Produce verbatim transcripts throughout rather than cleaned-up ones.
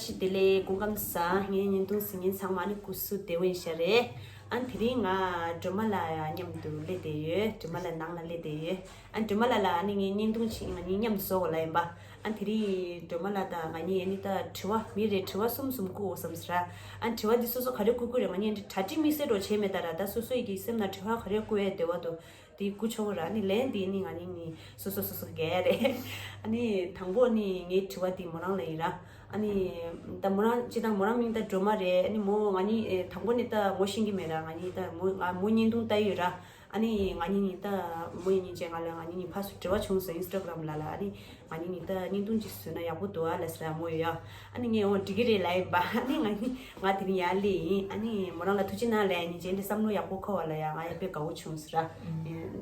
ཞི་བདེ་ལེགས། སྐུ་ཁམས་བཟང་། ངའི་བརྙན་ཐུང་གཟིགས་མཁན་ཚང་མ་ནི་སྐུ་གཟུགས་བདེ་པོ་ཡིན་ཤག་རེད། ཨ་དེ་རིང་ང་སྒྲོལ་མ་ལགས་མཉམ་དུ་སླེབས་བསྡད་ཡོད། སྒྲོལ་མ་ལགས་ནང་ལ་སླེབས་བསྡད་ཡོད། ཨ་སྒྲོལ་མ་ལགས་ལ་ཨ་ནི་ངའི་བརྙན་ཐུང་ཅིག་ང་གཉིས་མཉམ་དུ་བཟོ་དགོས་ལབ་ཡིན་པ། ཨ་དེ་རིང་སྒྲོལ་མ་ལགས་དང་ང་གཉིས་ཨ་ནི་ད་དྲི་བ་མི་རེ་དྲི་བ་གསུམ་གསུམ་བསྐུར་འོ་བསམ་ཟེར། ཨ་དྲི་བ་འདི་སོ་སོ་ག་རེ་བསྐུར་བསྐུར་རེད། ང་གཉིས་གྲ་སྒྲིག་དམིགས་བསལ་འགྲོ་བྱས་མེད་ད་ར། ད་སོ་སོའི་གི་སེམས་ནང་དྲི་བ་ག་རེ་བསྐུར་ཡས་བདེ་བ་འདུག་དེ་བསྐུར་ཆོག་ར། ནི་ལན་དེ་ནི་ང་ནི་ནི་སོ་སོ་སོ་སོ་རྒྱག་རེད། ཨ་ནི་དང་པོ་ནི་ངའི་དྲི་བ་དེ་མོ་རང་ལ་ཡིན་ར། ཨ་ནི་ད་མོ་རང་སྤྱི་བཏང་མོ་རང་མིང་ད་སྒྲོལ་མ་རེད། ཨ་ནི་མོ་ང་ནི་ཨེ་དང་པོ་ནི་ད་ངོ་ཤེས་ཀྱི་མེད་ར། ང་ནི་ད་མོ་ང་མོ་བརྙན་ཐུང་ལྟ་ཡོད་ར། ཨ་ནི་ང་ནི་ནི་ད་མོ་ཡིན་ཉིན་བྱས་ང་ལ་ང་ནི་ནི་ཕར་ཚུར་འབྲེལ་བ་བྱུང་སོང་། ཨིན་སི་ཊ་གྷ་རམ་ལ་ལ། ཨ་ནི་ང་ནི་ནི་ད་བརྙན་ཐུང་ཅིག་བཟོས་ན་ཡག་པོ་འདུག་ཨ་ལབ་ཟེར་ར་མོ་ཡོད་ཡ། ཨ་ནི་ངས་འོ་འགྲིག་གི་རེད་ལབ་ཡིན་པ། ཨ་ནི་ང་ནི་ང་དེ་རིང་ཡར་སླེབས་ཡིན། ཨ་ནི་མོ་རང་ལ་ཐུགས་རྗེ་གནང་ལབ་ཡ་ཉིན་བྱས་འདི་བསམ་བློ་ཡག་པོ་འཁོར་བ་ལ་ཡ་ང་ཡ་དཔེ་དགའ་བོ་བྱུང་ཟེར་ར།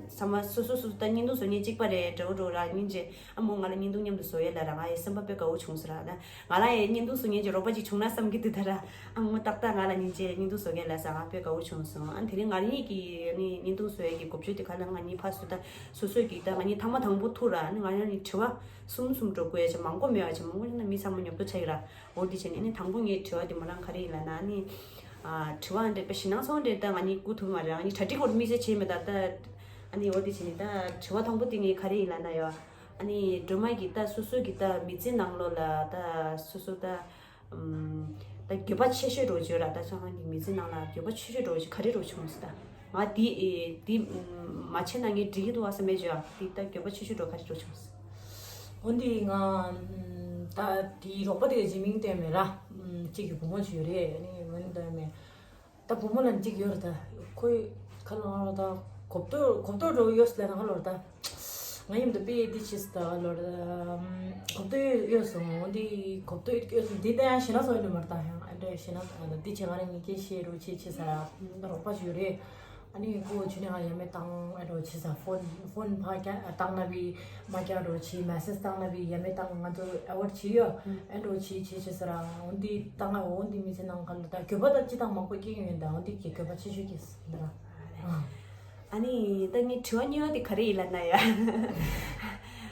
ཚང་མ་སོ་སོ་སོ་སོ་ད་བརྙན་ཐུང་བཟོ་མཁན་གཅིག་པ་རེད། འདྲ་བོ་འདྲ་བོ་ར་ཉིན་བྱས་ཨ་མོ་ང་ལ་བརྙན་ཐུང་མཉམ་དུ་བཟོ་ཡས་ལབ་ར་ང་ཡ་སེམས་པ་དཔེ་དགའ་བོ་བྱུང་ཟེར་ར། ད་ང་རང་ཡ་བརྙན་ཐུང་བཟོ་མཁན་གྱི་རོགས་པ་ཅིག་བྱུང་ན་བསམ་གྱི་འདུག་ད་ར། ཨ་མོ་ཏག་ཏག་ང་ལ་ཉིན་བྱས་བརྙན་ཐུང་བཟོ་མཁན་ལབ་ས་ང་དཔེ་དགའ་བོ་བྱུང་སོང་། ཨ་དེ་རིང་ང་གཉིས་ཀྱི་ཨ་ནི་བརྙན་ཐུང་བཟོ་ཡས་ཀྱི་གོ་ཆོད་དེ་ག་ལ་ང་གཉིས་ཕར་ཚུར་ད་སོ་སོ་གི་ད་ང་གཉིས་ཐེངས་མ་དང་པོ་ཐུག་ར། ཨ་ནི་ང་རང་ནི་དྲི་བ་གསུམ་གསུམ་འགྲོ་དགོས་ཡ་ཆ་མང་པོ་མེད་པ་ཆ་མང་པོ་ཡིན་ན་མི་ཚང་མ་ཉོབ་ཏོ་ཆགས་ཀྱི་ར། འོ་དེ་བྱས་ནས་ཨ་ནི་དང་པོ་ངའི་དྲི་བ་དེ་མོ་རང་ག་རེ་ཡིན་ལབ་ན། ཨ་ནི་ཨ་དྲི་བ་འདྲ་དཔེ་ཞེད་སྣང་ཚ་བོ་འདྲ་ད་ང་གཉིས་བསྐུར་ཐུབ་མ་རེད། ང་གཉིས་གྲ་སྒྲིག་སྐོར་དམིགས་བསལ་བྱས་མེད་ད་ད། ཨ་ནི་འོ་དེ་བྱས་ནས་ད་དྲི་བ་དང་པོ་དེ་ངའི་ག་རེ་ཡིན་ལབ་ན་ཡ། ཨ་ནི་སྒྲོལ་མ་གིས་ད་སོ་སོ་གི་ད་མི་ཚེ་ནང་ལོགས་ལ་ད་སོ་སོ་ད་ཨམ་ད་འགྱོད་པ་ཆེ་ཤོས་འདྲ་བོ་བརྗོད་ར། ད་ཁྱོད་རང་གི་མི་ཚེ་ནང་ལ་འགྱོད་པ་ཆེ་ཤོས་འདྲ་བོ་ཞིག་ག་རེ་འདྲ་བོ་བྱུང་སོང་ད། ང་འདི་ཨེ་འདི་ཨམ་མ་བྱས་ན་ངས་འགྲིག་གི་འདུག་བ་བསམ་པའི་བརྗོད་ཨ་འདི་ད་འགྱོད་པ་ཆེ་ཤོས་འདྲ་བོ་ག་རེ་འདྲ་བོ་བྱུང་སོང་། འོ་འདི་ང་ཨམ་ད་དེའི་རོགས་པ་དེ་ག་ཅིག་མིང་བཏོན་མེད་ར། ཨམ་གཅིག་གི་བུ་མོ་ཞིག་ཡོད་རེད། ཨ་ནི་མིང་བཏོན་མེད། ད་བུ་མོ་ལ་གཅིག་ཡོད་རེད་ད། ཁོའི་ཁ་ལོ་ང་ལོ་ད་གོ་བསྡུར་གོ་བསྡུར་འགྲོ་ཡོད་ལབ་ན་ཁ་ལོ་ད། ང་མཉམ་དུ་དཔེ་འདི་བྱས་ད་ལོ་ད། གོ་བསྡུར་ཡོད་སོང་འདི་གོ་བསྡུར་ཡོད་སོང་འདི་ད་ཡང་ཞེ་ན་སོང་ཡོད་མ་རེད་ད། ཡང་ཨ་འདྲ་ཞེ་ན་འདི་བྱས་ང་རང་ངེད་ཀྱི་ཤེས་རོགས་བྱེད་བྱེད་ས་རོགས་པ་ཞིག་ཡོད་རེད། ཨ་ནི་ཁོ་ཆུ་ནས་ང་ཡ་མེད་བཏང་ཨ་འགྲོ་བྱེད་ས་ཕོན་ཕོན་ཕ་ཀྱ་བཏང་ན་བི། མ་རྒྱག་རོགས་གྱིས། མེ་སེ་ཇི་བཏང་ན་བི་ཡ་མེད་བཏང་ང་ཚོ་ཨེ་ཝོཌ་བྱེད་ཡོད། ཨེ་འགྲོ་བྱེད་བྱེད་བྱེད་ཟེར་ར། འོ་འདི་བཏང་ང་འོ་འདི་མི་ཚེ་ནང་ག་ལ་ད་འགྱོད་པ་ད་ཅི་དང་མང་པོ་སྐྱེ་ཡོད་ད། འོ་འདི་གི་འགྱོད་པ་ཆེ་ཤོས་སྐྱེས་ཟེར་ར། ཨ་ནི་ད་ངའི་དྲི་བ་གཉིས་པ་དེ་ག་རེ་ཡིན་ལབ་ན་ཡ།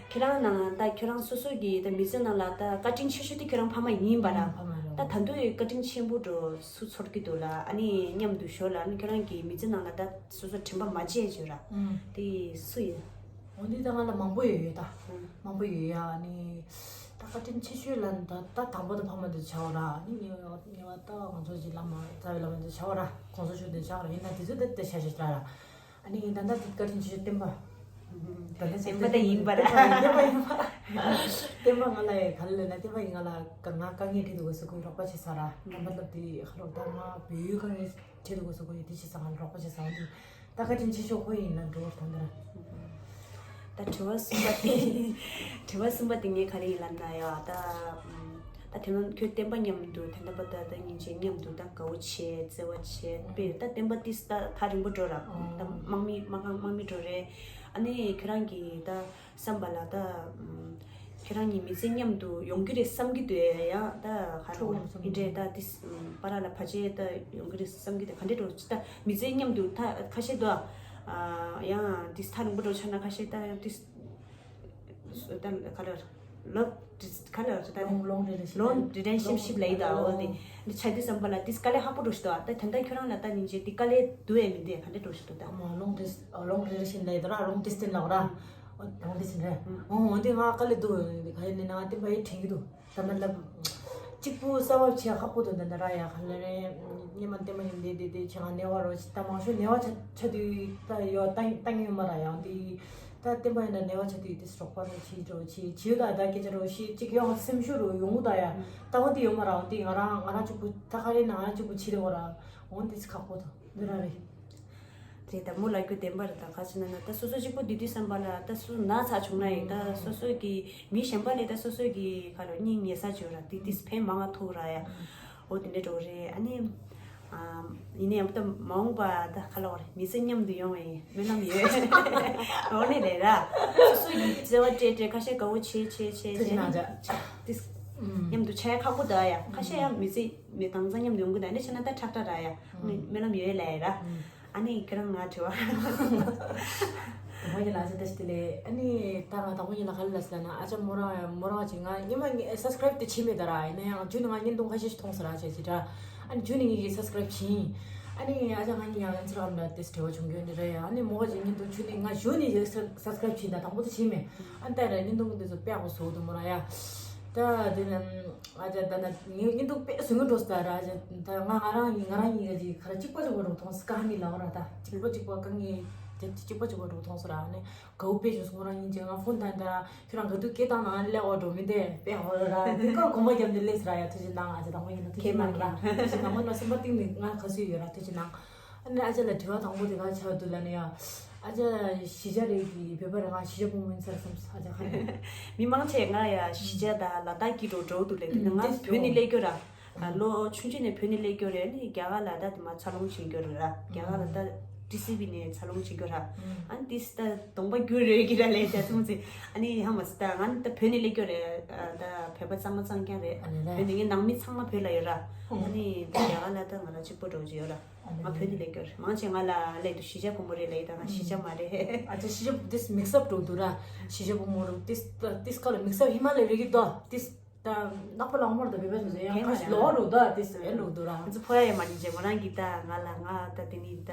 ཁྱོད་རང་ནང་ད་ཁྱོད་རང་སོ་སོ་གི་ད་མི་ཚེ་ནང་ལ་ད་བཀའ་དྲིན་ཆེ་ཤོས་དེ་ཁྱོད་རང་ཕ་མ་ཡིན་པ་ར། ཕ་མ་ར། ད་ད་དུང་བཀའ་དྲིན་ཆེན་པོ་འདྲ་སུ་ཚོར་གྱི་འདུག་ལ། ཨ་ནི་མཉམ་དུ་ཞོར་ལ་ཨ་ནི་ཁྱོད་རང་གི་མི་ཚེ་ནང་ལ་ད་སོ་སོ་དྲན་པ་མ་བརྗེད་བརྗོད་ར། དེ་སུ་ཡིན། འོ་འདི་ད་ང་ལ་མང་པོ་ཡོད་ཡོད་ད། ཨང་། མང་པོ་ཡོད་ཡ་ནི། ད་བཀའ་དྲིན་ཆེ་ཤོས་ལ་ད་ད་དང་པོ་ད་ཕ་མ་འདི་བྱའོ་ར། ནི་ངེས་པ་ངེས་པ་ད་ང་ཚོ་གི་བླ་མ་རྩ་བའི་བླ་མ་འདི་བྱའོ་ར། གོང་ས་མཆོག་འདི་བྱའོ་ར། ཡིན་ན་དེ་ཚོ་ད་ད་བྱ་བྱ་བྱ་ར། ཨ་ནི་ད་ད་དེ་བཀའ་དྲིན་ཆེ་ཤོས་བསྟན་པ། ད་ད་བསྟན་པ་ད་ཡིན་པ་ར། བསྟན་པ་ཡིན་པ། བསྟན་པ་ང་ལ་ཡ་ག་ལ་ལ་ན་བསྟན་པ་ཡིན་ང་ལ་ང་དཀའ་ངལ་འཕྲད་དུས་སྐབས་སུ་ཁོས་རོགས་པ་བྱེད་ས་ར། ང་མ་ལབ་དེ་ཁ་ལོ་ད་ང་བོད་ཡུལ་དཀའ་ངལ། ཁྱེད་དུ་གོ་སོ་གོ་ཡི་དེ་ཆི་ས་ང་ལ་རོགས་པ་བྱེད་ས་འོ་དེ། ད་བཀའ་དྲིན་ཆེ་ཤོས་ཁོ་ཡིན་ན་འགྲོ་བར་དོན་དུ་ར། ད་དྲི་བ་གསུམ་པ་དེ། དྲི་བ་གསུམ་པ་དེ་ངས་ག་རེ་ཡིན་ལབ་ན་ཡ་ད། ད་དེ་ནང་ཁྱོད་བསྟན་པ་མཉམ་དུ་དེ་འདྲ་པ་ད་ད་སྙིང་རྗེ་མཉམ་དུ་ད་དགའ་བོ་བྱེད་བརྩེ་བ་བྱེད་དཔེ་ད་བསྟན་པ་ཏིས་ད་ཐག་རིང་པོ་འགྲོ་ར། ད་དམག་མི་དམག་ཁང་དམག་མི་འགྲོ་རེད། ཨ་ནི་ཁྱོད་རང་གི་ད། བསམ་པ་ལ་ད། ཁྱེད་རང་གཉིས་མི་ཚེ་མཉམ་དུ་ཡོང་གི་རེད་བསམ་གྱི་འདུག་ཡང་ད་ག་རེ་ཁྲོ་བོ་བསམ་ཡིན་འདྲེ་ད་ཏིས་པ་ར་ལ་ཕ་ཆེ་ད་ཡོང་གི་རེད་བསམ་གྱི་འདུག་ག་འདྲེ་འགྲོ་ཅི་ད་མི་ཚེ་མཉམ་དུ་ད་ཁ་ཤས་འདུག་ཡང་ཏིས་ཐ་རིང་པོ་འགྲོ་ཆ་ན་ཁ་ཤས་ད་ཡང་ཏིས་ད་ག་རེ་ལབ་ག་རེ་ད་ལོང་ལོང་རེ་རེ་ཤི་ལོང་རི་ལེ་ཤན་ཤིབ་ལ་ཡིད་ད་འོ་དེ་འདི་ཆ་དུས་བསམ་པ་ལ་ཏིས་དཀའ་ལས་ཁག་པོ་འགྲོ་ཤི་འདུག་ད་ད་ད་ཁྱོད་རང་ལ་ད་ཉིན་བྱེད་འདི་དཀའ་ལས་འདུག་ཨེ་མི་འདི་ག་འདྲེ་འགྲོ་ཤི་འདུག་ད་ལོང་རི་ལོང་རི་ལེ་ཤན་ལ་ཡིད་ད་ར་ལོང་ཏིས་ཏིན་ལ་འོ་ར། ཨོ་འདི་ཟིན་རེད། ཨོ་འོ་འདི་ང་དཀའ་ལས་འདུག་འདི་ག་ཡིན་ནི་ན་བསྟན་པ་ཡི་དྲན་གྱི་འདུག་ད་མ་ལབ། གཅིག་པུ་ས་བབ་ཆེ་ཁག་པོ་འདུག་འདི་འདི་ར་ཡ་ག་ལ་རེད། སྙེ་མ་བསྟན་པ་ཡིན་འདི་འདི་འདི་ཆེ་ང་ནེ་བ་རོ་ད་མང་ཤོས་ནེ་བ་ཆ་ཆ་དུས་ད་ཡོ་ད་ད་ངེས་མ་ར་ཡང་འདི། ད་བསྟན་པ་ཡིན་ན་ནེ་བ་ཆ་དུས་དེ་སྲོག་པ་རོ་ཆི་རོ་ཆི་ཆི་ད་ད་སྐད་ཆ་རོ་ཤི་གཅིག་ཡོང་སེམས་ཤུགས་རོ་ཡོང་ད་ཡ། ད་འོ་འདི་ཡོད་མ་ར་འོ་འདི་ང་རང་ང་རང་གཅིག་པུ་ད་ག་རེ་ན་ང་རང་གཅིག་པུ་ཆི་རེ་བ་ར། འོ་འདི་ཁག་པོ་འདུག་འདི་ར་རེད། དེ་ལྟ་མོ་ལ་རྒྱུ་བདེན་པ་རེད། ད་ག་ཅི་ན་ན་ད་སོ་སོ་གཅིག་པོ་བསྡད་དུས་བསམ་པ་ལ་ད་སོ་སོ་ན་ཚ་བྱུང་ན་ཡིན་ད་སོ་སོ་གི་མི་གཞན་པ་ལས་ད་སོ་སོ་གི་ཁ་ལོ་སྙིང་ཉེ་ས་བྱོས་ར་དེ་དེ་ཕན་མ་ང་ཐུག་ར་ཡ། འོ་དེ་འདྲ་འགྲོ་རེད། ཨ་ནི་ཡིན་ན་ཡང་ད་མ་འོངས་པ་ད་ཁ་ལོ་རེད་མི་ཚེ་མཉམ་དུ་ཡོང་བའི་སྨོན་ལམ་ཡོད། འོ་ནི་རེད་ར། སོ་སོ་གི་བརྩེ་བ་སྤྲད་སྤྲད་ཁ་ཤས་དགའ་བོ་བྱེད་བྱེད་བྱེད་བྱེད་ནི་དེ་མཉམ་དུ་ཆ་ཡ་ཁག་པོ་ད་ཡ་ཁ་ཤས་ཡང་མི་ཚེ་མི་གང་ཚང་མཉམ་དུ་ཡོང་གི་ད་ནི་ཆ་ན་ད་ཁྲག་ཁྲག་ར་ཡ་ནི་སྨོན་ལམ་ཡོད་ལ་ཡ་ར། ཨ་ནི་ཁྱེད་རང་ང་དྲི་བ། ང་ཡིན་ལ་ཨ་ཅག་ད་ཞིག་དེ་ལས་ཨ་ནི་ད་ང་དང་པོ་ཡིན་ལ་ག་ལ་ལ་ཟེར་ན་ཨ་ཅག་མོ་རང་མོ་རང་ཅིག་ང་སྔོན་མ་ངས་སབ་སི་ཀ་རབ་དེ་བྱས་མེད་ད་ར། ཡིན་ན་ཡང་རྒྱུན་ནས་ང་བརྙན་ཐུང་ཁ་ཤས་ཤིག་མཐོང་ས་ར་བྱས་ཅི་འདྲ། ཨ་ནི་རྒྱུན་ནས་ངས་ཀྱི་སབ་སི་ཀ་རབ་བྱས་ཡིན། ཨ་ནི་ཨ་ཅག་ང་གཉིས་ཡང་ཨིན་སི་ཊ་གྷ་རམ་ལ་དེ་འབྲེལ་བ་བྱུང་རྒྱུ་འདི་རེད། ཨ་ནི་མོ་ག་ཅིག་བརྙན་ཐུང་རྒྱུན་ནས་ང་གཞུག་ནས་ཡ་སབ་སི་ཀ་རབ་བྱས་ཡིན་ད་དང་པོ་དེ་བྱས་མེད། ཨ་ནི་ད་ར་བརྙན་ཐུང་དེ་ཚོ་དཔེ་ཡག་པོ་བཟོ་འདུག་མོ་ར་ཡ། ད་དེ་ནས་ཨ་ཅག་ད་ན་ངས་བརྙན་ཐུང་དཔེ་བཟོ་མཁན་འགྲོ་ས་ར་ཨ་ཅག་ད་ང་ང་རང་ང་རང་གཉིས་ཀ་ཅིག་ཁ་ར་གཅིག་པ་གཅིག་པ་འགྲོ་མཐོང་ས་ཀ་ཧ་མི་ལ་བ་ར་ད་གཅིག་པ་གཅིག་པ་དཀའ་ངལ་དེ་གཅིག་པ་གཅིག་པ་འགྲོ་མཐོང་ས་ར། ཨ་ནི་དགའ་བོ་དཔེ་བྱུང་སོང་། ང་རང་གཉིས་ཀྱིས་ང་ཕོན་ཐང་ད་ཁྱོད་རང་ག་དུས་སྐད་བཏང་ན་ང་སླེབས་འོ་འགྲོ་མི་དེ་དཔེ་འོ་ར་དེ་ཀ་གོམ་པ་བརྒྱབ་ནས་སླེབས་ས་ར་ཡ། ཐུགས་རྗེ་གནང་། ཨ་ཅག་དང་པོ་ཡིན་ན་ཐུགས་རྗེ་གནང་ར། ཐུགས་རྗེ་གནང་། མ་ན་སེམས་པ་གཏིང་ནས་ང་དགའ་བསུ་ཡོད་ར། ཐུགས་རྗེ་གནང་། ཨ་ནི་ཨ་ཅག་ལ་དྲི་བ་དང་པོ་དེ་ག་ཆགས་འདུག་ལ་ནི་ཡ། ཨ་ཅག་གཞིས་ཆགས་རེད་གི་བོད་པ་རེད། ང་གཞིས་ཆགས་བུ་མོ་ཡིན་ས་རེད་བསམ་སོང་ཨ་ཅག་ཁ་ནས། མི་མང་ཆེ་ང་ཡ་གཞིས་ཆགས་དང་ལ་དྭགས་ཀྱི་འགྲོ་འགྲོ་འདུག་ལས་དེ་ནི་ང་བོད་ནས་སླེབས་རྒྱུ་ར། ལོ་ཆུང་ཆུང་ནས་བོད་ནས་སླེབས་རྒྱུ་རེད། ཨ་ནི་རྒྱ་གར་ལ་ད་དེ་མ་འཚར་ལོངས་བྱེད་རྒྱུ་རེད་ར། རྒྱ་གར་ལ་ད་ཊི་སི་ཝི་ནས་འཚར་ལོངས་བྱེད་རྒྱུ་ར། ཨ་ནི་ཏིས་ད་གདོང་པ་འགྱུར་རེད་གི་ར་ལས་ད་ཙམ་ཙི། ཨ་ནི་ཧ་མ་སི་ད་ང་ནི་ད་བོད་ནས་སླེབས་རྒྱུ་རེད། ཨ་ད་བོད་པ་གཙང་མ་གཙང་རྐྱང་རེད། ཨ་ནི་ར་བོད་ནས་ངའི་ནང་མི་ཚང་མ་བོད་ལ་ཡོད་ར། ཨ་ནི་ད་རྒྱ་གར་ལ་ད་ང་རང་གཅིག་པོ་འགྲོ་གི་ཡོད་ར། ང་བོད་ནས་སླེབས་རྒྱུ་རེད། མང་ཆེ་ང་ལ་སླེབས་དུས་གཞིས་ཆགས་བུ་མོ་རེད་ལ་ཡིན་ད་ང་གཞིས་ཆགས་མ་རེད། ཨ་ཅག་གཞིས་ཆགས་ཏིས་མིག་སི་ཨབ་འགྲོ་འདུག་ར། གཞིས་ཆགས་བུ་མོ་རུ་ཏིས་ཏིས་ཁ་ལ་མིག་སི་ཨབ་ཧི་མ་ལ་རེད་གི་དོ་ཏིས། ད་ནག་པོ་ལག་མོར་ད་བེ་བེ་སོ་སོ་ཡང་ཁ་ཤས་ལོག་རུ་ད་ཏིས་ཨེ་ལོག་འདུག་ར། ང་ཚོ་ཕོ་ཡ་ཡ་མ་ནི་ཇེ་མོ་རང་གི་ད་ང་ལ་ང་ད་དེ་ནི་ད་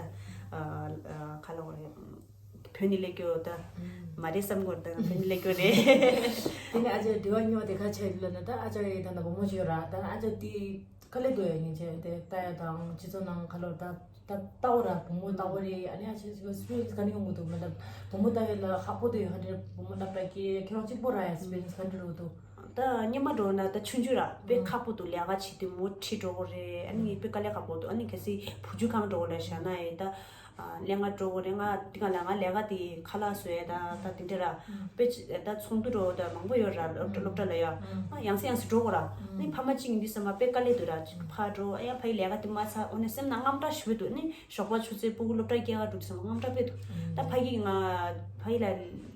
ཁ་ལོག་རེད། བོད་ནས་སླེབས་རྒྱུ་ད་མ་རེད་བསམ་གོ་ད་བོད་ནས་སླེབས་རྒྱུ་རེད། དེ་ནས་ཨ་ཅག་དྲི་བ་ཉོ་དེ་ཁ་ཆད་ལ་ན་ད་ཨ་ཅག་ཡི་ད་ན་བུ་མོ་ཅིག་ཡོད་ར། ད་ན་ཨ་ཅག་དེ་དཀའ་ལས་འདུག་ཡ་ཉིན་བྱས་དེ་ལྟ་ཡ་དང་སྤྱི་ཚོགས་ནང་ཁ་ལོ་ད་ད་ལྟ་བ་ར་བུ་མོ་ལྟ་བུ་རེད། ཨ་ནི་ཨ་ཅག་སི་པི་རི་ཡན་སི་ག་ནས་ཡོང་གི་འདུག་མ་ད་བུ་མོ་ལྟ་ཡ་ལ་ཁག་པོ་འདུག་ཡ་ག་འདྲ་བུ་མོ་ལྟ་བ་གི་ཁྱེད་རང་གཅིག་པོ་ར་ཡ་སི་པི་རི་ཡན་སི་ག་འདྲ་རུ་འདུག་ད་སྔོན་མ་འགྲོ་ན་ད་ཆུང་ཆུང་ར་དཔེ་ཁག་པོ་འདུག་ལས་ཀ་བྱེད་དུས་མུ་མཐུད་འགྲོ་དགོས་རེད། ཨ་ནི་དཔེ་དཀའ་ལས་ཁག་པོ་འདུག་ཨ་ནི་གལ་སྲིད་བུ་བརྒྱུད་ཁང་འགྲོ་དགོས་ལ་བཞག་ན་ཡིན་ད་ལས་ཀ་འགྲོ་དགོས་རེད། ང་འདི་ག་ལ་ང་ལས་ཀ་དེ་ཁ་ལག་བཟོ་ཡས་ད་ད་དེ་འདྲ་ར་དཔེ་ད་ཚོགས་འདུ་འགྲོ་ད་མང་པོ་ཡོད་ར། སློབ་གྲྭ་སློབ་གྲྭ་ལ་ཡ་ང་ཡང་སེ་ཡང་སེ་འགྲོ་དགོས་ར། ཨ་ནི་ཕ་མ་གཅིག་ཡིན་དུས་ཙམ་པ་དཔེ་དཀའ་ལས་འདུག་ར། ཕར་འགྲོ་ཨ་ཡ་ཕ་ཡི་ལས་ཀ་དེ་མ་ཚར་འོ་ན་སེམས་ནང་དངངས་སྐྲག་ཞེ་པོ་འདུག་ཨ་ནི་ཞོགས་པ་ཆུ་ཚོད་སྤུ་གུ་སློབ་གྲྭ་སྐྱེལ་ག་འགྲོ་དུས་ཙམ་པ་དངངས་སྐྲག་དཔེ་འདུག་ད་ཕ་གིས་ང་ཕ་ཡི་ལ་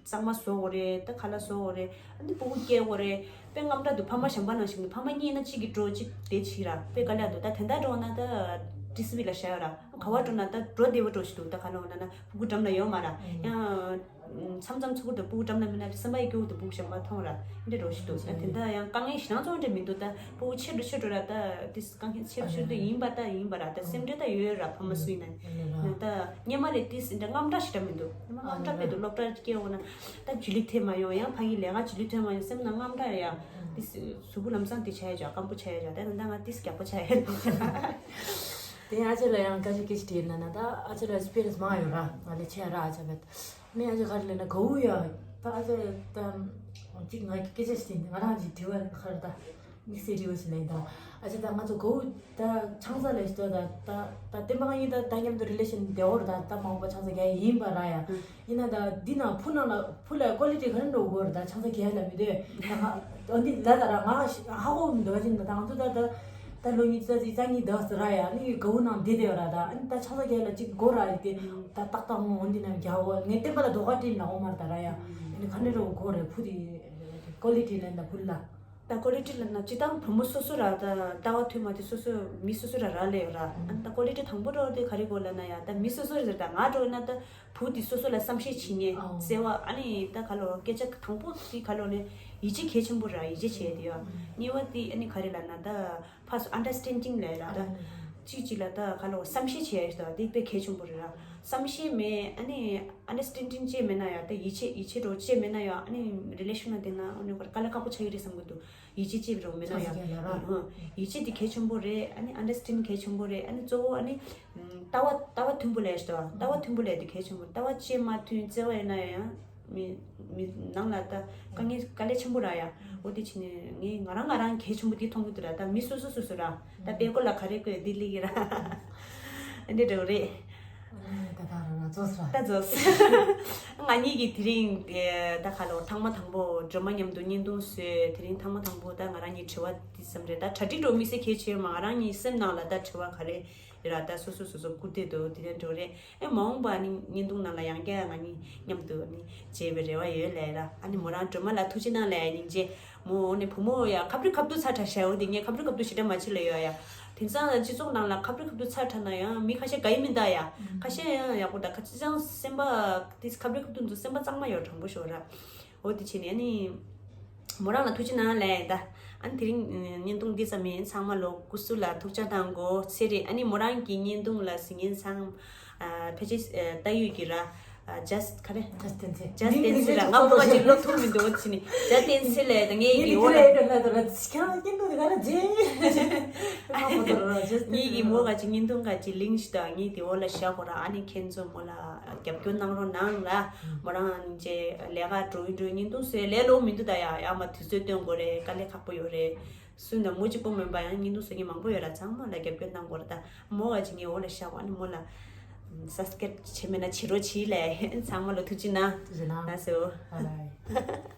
གཙང་མ་བཟོ་དགོས་རེད། ད་ཁ་ལག་བཟོ་དགོས་རེད། ཨ་ནི་སྤུ་གུ་སྐྱེལ་དགོས་རེད། དཔེ་དངངས་སྐྲག་འདུག་ཕ་མ་གཞན་པ་ནང་བཞིན་གྱི་ཕ་མ་གཉིས་ན་གཅིག་གིས་འགྲོ་གཅིག་དེ་བྱེད་ར་དཔེ་དཀའ་ལས་འདུག་ད་དེ་འདྲ་འགྲོ་ན་ད་ཊི་སི་ཝི་ལ་བཞག་ཡོད་ར། ག་བ་འགྲོ་ན་ད་འགྲོ་བདེ་བོ་འགྲོ་ཞིག་འདུག་ད་ག་ལ་འོ་ན་ན་སྤུ་གུ་འགྲམ་ལ་ཡོད་མ་ར་ཡང་མཚམས་མཚམས་ཚུགས་ཀྱི་འདུག་སྤུ་གུ་འགྲམ་ལ་མིན་ན་སེམས་པ་ཡི་སྐྱོ་བོ་འདུག་སྤུ་གུ་གཞན་པ་མཐོང་ར་འདི་འགྲོ་ཞིག་འདུག་ད་དེ་འདྲ་ཡང་དཀའ་ངལ་ཞེ་དྲག་ཚོ་འདྲ་མི་འདུག་ད་སྤུ་གུ་ཆེ་འགྲོ་ཆེ་འགྲོ་ར་ད་ཏིས་དཀའ་ངལ་ཆེ་རུ་ཆེ་རུ་འདུག་ཡིན་པ་ད་ཡིན་པ་ར་ད་སེམས་ཁྲལ་ད་ཡོད་ཡོད་ར་ཕ་མ་སུ་ཡིན་ན་ད་སྔོན་མ་ལས་ཏིས་འདྲ་དངངས་སྐྲག་ཞེ་དྲག་མི་འདུག་སྔོན་མ་དངངས་སྐྲག་དཔེ་འདུག་སློབ་གྲྭ་སྐྱེལ་འོང་ན། ད་ཇུས་ལེགས་ཐེབས་མ་ཡོང་ཡང་ཕ་གི་ལས་ཀ་ཇུས་ལེགས་ཐེབས་མ་ཡོང་སེམས་ནང་དངངས་སྐྲག་ཡང་ཏིས་གཟུགས་པོ་ལམ་སང་དེ་ཆགས་ཡ་ཅག་སྐམ་པོ་ཆགས་ཡ་ཅག་ད་ད་ང་ཏིས་རྒྱགས་པོ་ཆགས་ཡ་ཅག་དེ་ཨ་ཅག་ལ་ཡང་སྐད་ཆ་སྐད་ཆ་དྲིས་ན་ན་ད་ཨ་ཅག་ལ་ཨེག་སི་པི་རི་ཡན་སི་མང་ཡོད་ར། ང་ལས་ཆེ་ར་ཨ་ཅག་བེད་ནས་ཨ་ཅག་ག་རེ་ལས་ན་ག་འུ་ཡ་ད་ཨ་ཅག་ད་ཅིག་ང་སྐད་ཆ་ཞིག་ང་རང་གི་དྲི་བ་ག་རེ་ད་དམིགས་བསལ་དྲི་བ་ཞིག་ལས་ད་ཨ་ཅག་ད་ང་ཚོ་ག་འུ་ད་ཆང་ས་ལས་ཞིག་ད་ད་ད་བསྟན་པ་ང་གཉིས་ད་ད་མཉམ་དུ་རི་ལེ་ཤན་བདེ་བོ་ར་ད་ད་མང་པོ་ཆང་ས་རྒྱག་ཡིན་པ་ར་ཡ། ཡིན་ན་ད་འདི་ནང་ཕུ་ནང་ལ་ཕུ་ལ་ཀོ་ལི་ཊི་ག་རེ་འགྲོ་དགོས་རེད། ད་ཆང་ས་གས་ལ་མི་འདོད་ད་ང་འོ་འདི་ལ་ད་ར་ང་ཧ་གོ་མི་འདུག་ཅིག་ད་ང་ཚོ་ད་ད་ད་ལོ་ཉི་ཤུ་རྩ་གཅིག་རྩ་གཉིས་འདུག་ཟེར་ར་ཡ། ནི་ག་འུ་ནང་བསྡད་བསྡད་ར་ད་ཨ་ནི་ད་ཆང་ས་གས་ལ་ཅིག་དགོས་ར་ཡི་དེ་ད་ཏག་ཏག་ངོ་འོ་འདི་ནང་རྒྱག་འོ་ངས་བསྟན་པ་ལ་དོགས་པ་སྤྲད་ན་འོ་མར་ད་ར་ཡ། ཨ་ནི་ག་འདྲ་འགྲོ་དགོས་རེད་ཕུ་དེ་ཀོ་ལི་ཊི་ལ་ད་ཕུ་ལ། ད་ཀོ་ལི་ཊི་ལབ་ན་སྤྱིར་བཏང་བུ་མོ་སོ་སོ་ར་ད་ལྟ་བ་མཐུན་མ་དེ་སོ་སོ་མི་སོ་སོ་ར་རག་ལས་ཡོད་ར། ཨ་ད་ཀོ་ལི་ཊི་དང་པོ་འགྲོ་དེ་ག་རེ་གོ་ལབ་ན་ཡ་ད་མི་སོ་སོ་རེད་ཟེར། ད་ང་འགྲོ་ན་ད་བུ་དེ་སོ་སོ་ལ་བསམ་ཤེས་བྱེད་ཉེ་བརྩེ་བ་ཨ་ནི་ད་ག་ལོ་སྐད་ཆ་དང་པོ་དེ་ག་ལོ་ནས་ཡིད་ཆེས་གལ་ཆེན་པོ་ར། ཡིད་ཆེས་བྱས་དེ་ཡོད། གཉིས་པ་དེ་ཨ་ནི་ག་རེ་ལབ་ན་ད་ཕར་སུ་ཨན་ཌར་སི་ཊེན་ཌིང་ལབ་ཡ་ར། ད་གཅིག་གཅིག་ལ་ད་ག་ལོ་བསམ་ཤེས་བྱས་ཡ་ད་དེ་དཔེ་གལ་ཆེན་པོ་རེད་ར། བསམ་ཤེས་མེད་ཨ་ནི་ཨན་ཌར་སི་ཊེན་ཌིང་ཅིག་མེད་ན་ཡ་ད་ཡིད་ཆེས་ཡིད་ཆེས་རོགས་ཅིག་མེད་ན་ཡ་ཨ་ནི་རི་ལེ་ཤན་ལ་བསྡད་ན་ཨ་ནི་དཀའ་ལས་ཁག་པོ་ཆགས་ཀྱི་རེད་བསམ་གི་འདུག་ཡིད་ཆེས་ཅིག་རོགས་མེད་ན་ཡང་ཆགས་ཀྱི་ཡོད་ར། ཡིད་ཆེས་དེ་གལ་ཆེན་པོ་རེད། ཨ་ནི་ཨན་ཌར་སི་ཊེན་ཌིང་གལ་ཆེན་པོ་རེད། ཨ་ནི་གཙོ་བོ་ཨ་ནི་ལྟ་བ་ལྟ་བ་མཐུན་པོ་ལས་ཤོག་ལྟ་བ་མཐུན་པོ་ལས་དེ་གལ་ཆེན་པོ། ལྟ་བ་ཅིག་མ་མཐུན་བརྩེ་བ་ཡིན་ན་ཡང་མི་མི་ནང་ལ་ད་དཀའ་ངལ་དཀའ་ལས་ཆེན་པོ་ར་ཡ། འོ་དེ་བྱས་ནས་ངས་ང་རང་ང་རང་གལ་ཆེན་པོ་དེ་མཐོང་གི་འདུག་ར། ད་མི་སོ་སོ་སོ་སོ་ར་ད་དཔེ་ཀོ་ལ་ག་རེ་བཀོད་དེ་ལི་གི་ར། ཨ་འདྲ་འདྲ་བོ་རེད། ད་ད་རང་རང་རྫོགས་སོང་། ད་རྫོགས་སོང་། ང་གཉིས་ཀྱིས་དེ་རིང་ཨེ་ད་ག་ལོ་ཐེངས་མ་དང་པོ་སྒྲོལ་མ་མཉམ་དུ་བརྙན་ཐུང་བཟོས། དེ་རིང་ཐེངས་མ་དང་པོ་ད་ང་རང་གཉིས་དྲི་བ་འདི་བསམ་རེད། ད་གྲ་སྒྲིག་འགྲོ་མི་སྲིད་གལ་ཆེ་མ། ང་རང་གཉིས་སེམས་ནང་ལ་ད་དྲི་བ་ག་རེ་ཡོད་ར་ད་སོ་སོ་སོ་སོ་བསྐུར་བསྡད་འདུག་དེ་རིང་འགྲོ་རེད། ཨེ་མ་འོངས་པ་ནི་བརྙན་ཐུང་ནང་ལ་ཡང་བསྐྱར་ང་གཉིས་མཉམ་དུ་ནི་མཇལ་བའི་རེ་བ་ཡོད་ལབ་ར། ཨ་ནི་མོ་རང་སྒྲོལ་མ་ལ་ཐུགས་རྗེ་གནང་ལབ་སྙིང་རྗེ། མོ་ནི་བུ་མོ་ཡ་ཁབ་རི་ཁབ་ཏུ་ཚ་དྲག་ཤ་འོ་དེ་ངས་ཁབ་རི་ཁབ་ཏུ་ཞེ་དྲག་མ་བྱེད་ལ་ཡོད་ཡ། དེང་སང་སྤྱི་ཚོགས་ནང་ལ་ཁ་བརྡ་ཁ་བརྡ་ཚར་ཐ་ན་ཡང་མི་ཁ་ཤས་དགའ་ཡི་མི་འདུག་ཡ། ཁ་ཤས་ཡང་ཡག་པོ་འདུག་ཁ་ཅིག་ཅང་སེམས་པ་དེ་ཁ་བརྡ་ཁ་བརྡ་ཚོ་སེམས་པ་གཙང་མ་ཡོད། དྲང་པོ་ཤོད་ར། འོ་དེ་བྱས་ནས་ཨ་ནི། མོ་རང་ལ་ཐུགས་རྗེ་གནང་ལབ་ཡིན་ད། ཨ་ནི་དེ་རིང་བརྙན་ཐུང་འདི་ཙམ་ཡིན། ཚང་མ་ལོ་སྐུ་གཟུགས་ལ་ཐུགས་ཅག་གནང་དགོས། ཚེ་རིང་ཨ་ནི་མོ་རང་གི་བརྙན་ཐུང་ལ་གཟིགས་མཁན་ཚང་ཨ་ཕལ་ཆེར་ཨ་ལྟ་ཡོད་ཀྱི་ར། ཨ་ཇས་ཁ་རེ། ཇས་བསྟན་འཛིན། ཇས་བསྟན་འཛིན་ར། ང་མོ་ག་ཅིག་སློབ་ཐུབ་མི་འདུག་འོ་དེ་བྱས་ནས་ཇས་བསྟན་འཛིན་ལབ་ཡིན་ད། ངས་ཡི་གེ་འོ་ལ། ངས་ཀྱི་མོ་ག་ཅིག་བརྙན་ཐུང་ག་ཅིག་ལིང་ཞིག་དང་ངས་དེ་འོ་ལ་བཞག་གོ་ར། ཨ་ནི་ཁྱེད་ཚོ་མོ་ལ་རྒྱབ་སྐྱོར་གནང་རོགས་གནང་ལ། མོ་རང་ཅེ་ལས་ཀ་འགྲོ་ཡི་འགྲོ་ཡི་བརྙན་ཐུང་བཟོས་ལས་ལོ་མི་འདུག་ད་ཡ། ཡ་མ་དུས་ཚོད་སྟོན་དགོས་རེད། དཀའ་ལས་ཁག་པོ་ཡོད་རེད། སུ་ན་མོ་གཅིག་པོ་མིན་པ་ཡང་བརྙན་ཐུང་བཟོ་མཁན་མང་པོ་ཡོད་ར། ཚང་མ་ལ་རྒྱབ་སྐྱོར་གནང་དགོས་ར། ད་མོ་ག་ཅིག་ངས་འོ་ལ་བཞག་གོ། ཨ་ནི་མོ་ལ་སབ་སི་ཀེབ་བྱེད་མེད་ན་བྱེད་རོགས་བྱེད་ལས། ཚང་མ་ལ་ཐུགས་རྗེ་གནང་། ཐུགས་རྗེ་གནང་། ལགས་སོ། Bye bye.